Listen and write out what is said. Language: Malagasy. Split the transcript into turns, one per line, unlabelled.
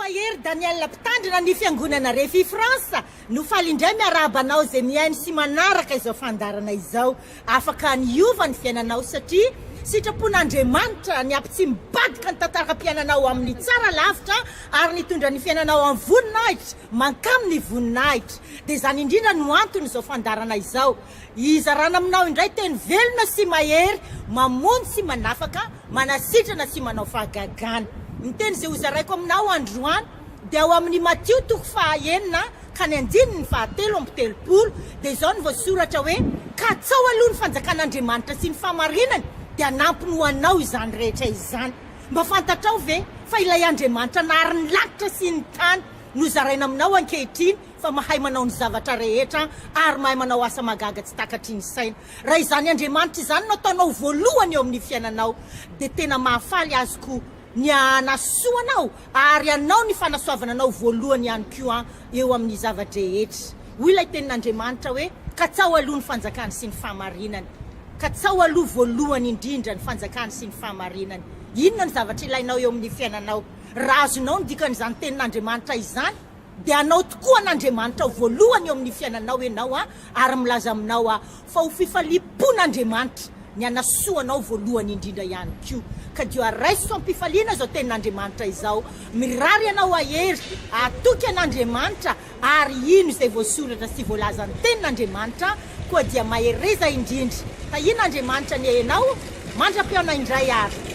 Mahery Daniel Mpitandrina ny Fiangonana Refi France no faly indray miarahaba anao izay mihaino sy manaraka izao fandaharana izao. Afaka ny hiova ny fiainanao satria sitrapon'Andriamanitra ny hampitsimbadika ny tantaram-piainanao amin'ny tsara lavitra ary nitondra ny fiainanao amin'ny voninahitra mankamin'ny voninahitra. Dia izany indrindra no anton'izao fandaharana izao. Hizarana aminao indray teny velona sy mahery, mamonjy sy manafaka, manasitrana sy manao fahagagana. Ny teny izay hozaraiko aminao androany dia ao amin'ny Matio toko faha enina ka ny andininy faha 33 dia izao no voasoratra hoe, Katsao aloha ny fanjakan'Andriamanitra sy ny fahamarinany dia hanampiny ho anao izany rehetra izany. Mba fantatrao ve fa ilay Andriamanitra nahary ny lanitra sy ny tany no zaraina aminao ankehitriny fa mahay manao ny zavatra rehetra ary mahay manao asa mahagaga tsy takatry ny saina. Raha izany Andriamanitra izany no ataonao voalohany eo amin'ny fiainanao dia tena mahafaly Azy koa ny hanasoa anao ary hanao ny fanasoavana anao voalohany ihany koa eo amin'ny zava-drehetra. Hoy ilay tenin'Andriamanitra hoe, Katsaho aloha ny fanjakany sy ny fahamarinany. Katsaho aloha voalohany indrindra ny fanjakany sy ny fahamarinany. Inona no zavatra ilainao eo amin'ny fiainanao? Raha azonao ny dikan'izany tenin'Andriamanitra izany, dia hanao tokoa an'Andriamanitra ho voalohany eo amin'ny fiainanao ianao an, ary milaza aminao aho fa ho fifaliam-pon'Andriamanitra ny hanasoa anao voalohany indrindra ihany koa. Ka dia raiso am-pifaliana izao tenin'Andriamanitra izao, mirary anao hahery, hatoky an'Andriamanitra ary hino izay voasoratra sy voalazan'ny tenin'Andriamanitra, koa dia mahereza indrindra. Tahian'Andriamanitra anie ianao, mandra-pihaona indray ary.